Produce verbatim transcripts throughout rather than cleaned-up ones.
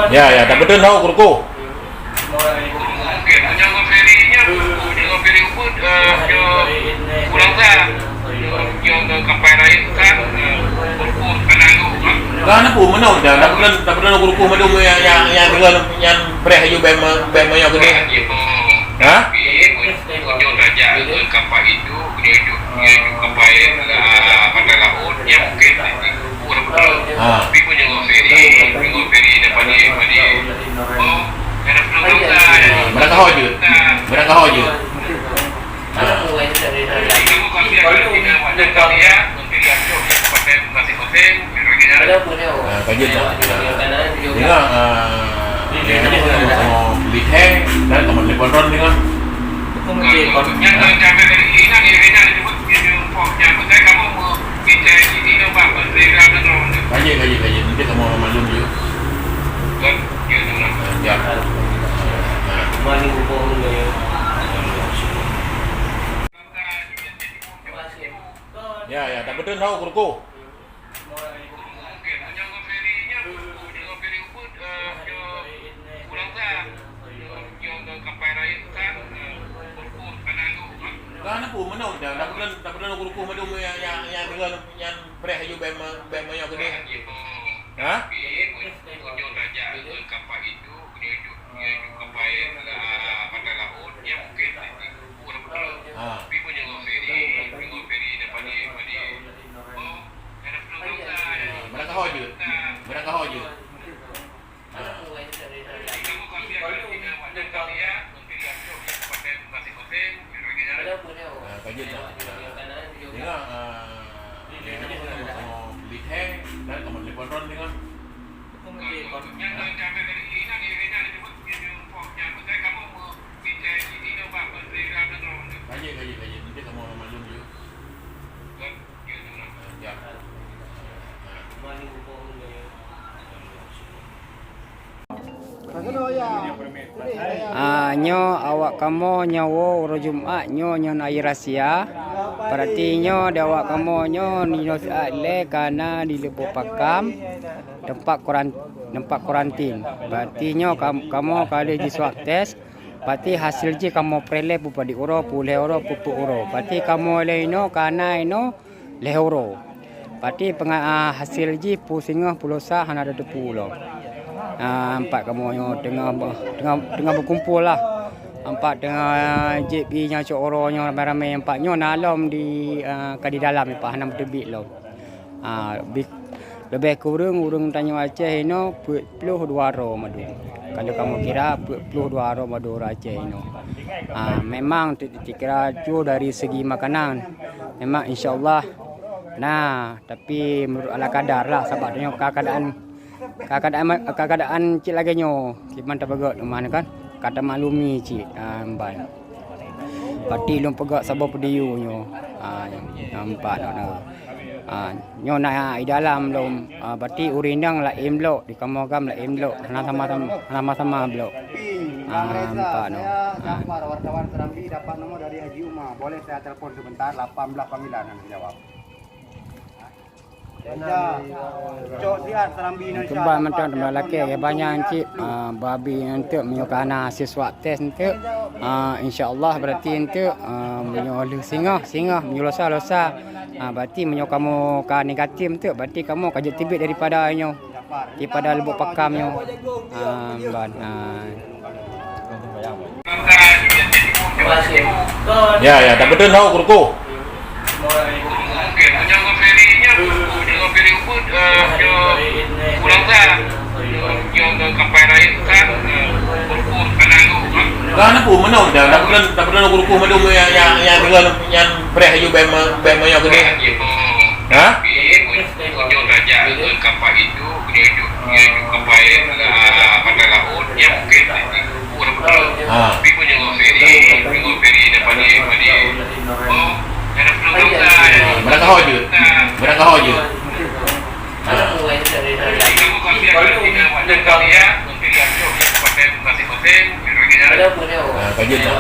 Ya, ya, tak betul tahu kerukuh. Kan apa mana dah, tak betul, tak betul kerukuh madum yang, yang, yang dengan, yang breh ayu bem, bem yang gede. Ha? Ha. Meuraka ho jeuet. Meuraka ho jeuet. Ha. Ha, ka jeuet dah. Dengar, ah, ya, ini sama-sama beli teh, dan kamu telepon Ron dengar. Kaji, kaji, kaji. Nanti kamu maklum juga. Ya. Ya, ya, tak betul tahu kerukuh. Kan apa mana dah, tak betul, tak betul kerukuh madum yang, yang, yang dengan, yang breh ayu bem, bem yang gede. Ha? Ha. Meuraka ho jeuet. Meuraka ho jeuet. Ha. Ha, ka jeuet dah. Dengar, ah, ya, ini sama-sama beli teh, dan kamu telepon Ron dengar. Kaji, kaji, kaji. Nanti kamu maklum juga. Ya. Ah, nyoe awak kamoe nyoe woe uroe Jumat nyoe, nyoe na rahasia. Berarti nyoe di awak kamoe nyoe, nyoe siat lé ka na di Lubuk Pakam, tempat kuaran-, tempat kuarantin. Berarti nyoe kam-, kamoe ka lheueh jiswab tes. Berarti hasil jih kamoe preh lé peupadum uroe, peuet uroe, peuet uroe. Berarti kamoe lé inoe ka na inoe lhèe uroe. Berarti penga-, ah, hasil jih peuet singoh peuet sa hana teupeu lom. Ah, empat kamoe nyoe teungoh, teungoh, teungoh beukumpul lah. Empat teungoh, ah, jép ié nyoe cok uroe nyoe ramé-ramé empat nyoe na lom di, ah, ka di dalam empat hana meuteubiet lom. Ah, bi-, leubeh kureueng ureueng tanyoe Aceh inoe peuet ploh dua droe madu. Kalau kamoe kira peuet ploh dua droe madu ureueng Aceh inoe. Ah, memang ti-, tikira jauh dari segi makanan. Memang insya Allah. Nah, tapi meunurot ala kadar lah, sabab tanyoe ka keadaan, ka keadaan ma-, ka keadaan cit lagèe nyoe, kiban tapeugöt teuma kan, ka tamaklumi cit, ah, ban. Berarti lôn peugöt saboh video nyoe. Ah, nyoe, nampak dak na. Ah, nyoe na di dalam lom. Ah, berarti ureueng inong laén blok, di kamoe agam laén blok. Hana sama-sama, hana sama-sama blok. Ah, nampak dak na. Ah. Jafar, wartawan Serambi, dapat nomor dari Haji Uma. Boleh saya telepon sebentar, lapan belas panggilan yang dijawab. Keuban mantong teuma lakèe, ya, banyak cit, ah, babi nyan teuk meunyoe ka na hasil swab test nyan teuk, ah, insya Allah berarti nyan teuk, ah, meunyoe lheueh singoh, singoh, meunyoe lusa, lusa, ah, berarti meunyoe kamoe ka negatif nyan teuk, berarti kamoe ka jeuet teubiet daripada nyoe, daripada Lubuk Pakam nyoe. Ah, ban, ah. Ya, ya, tak betul tahu kerukuh. Kan apa mana dah, tak betul, tak betul kerukuh madum yang, yang, yang dengan, yang breh ayu bem, bem yang gede. Ha? Ha. Meuraka ho jeuet. Meuraka ho jeuet. Ha. Ha, ka jeuet dah.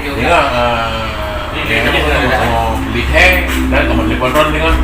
Dengar, ah, ya, ini sama-sama beli teh, dan kamu telepon Ron dengar.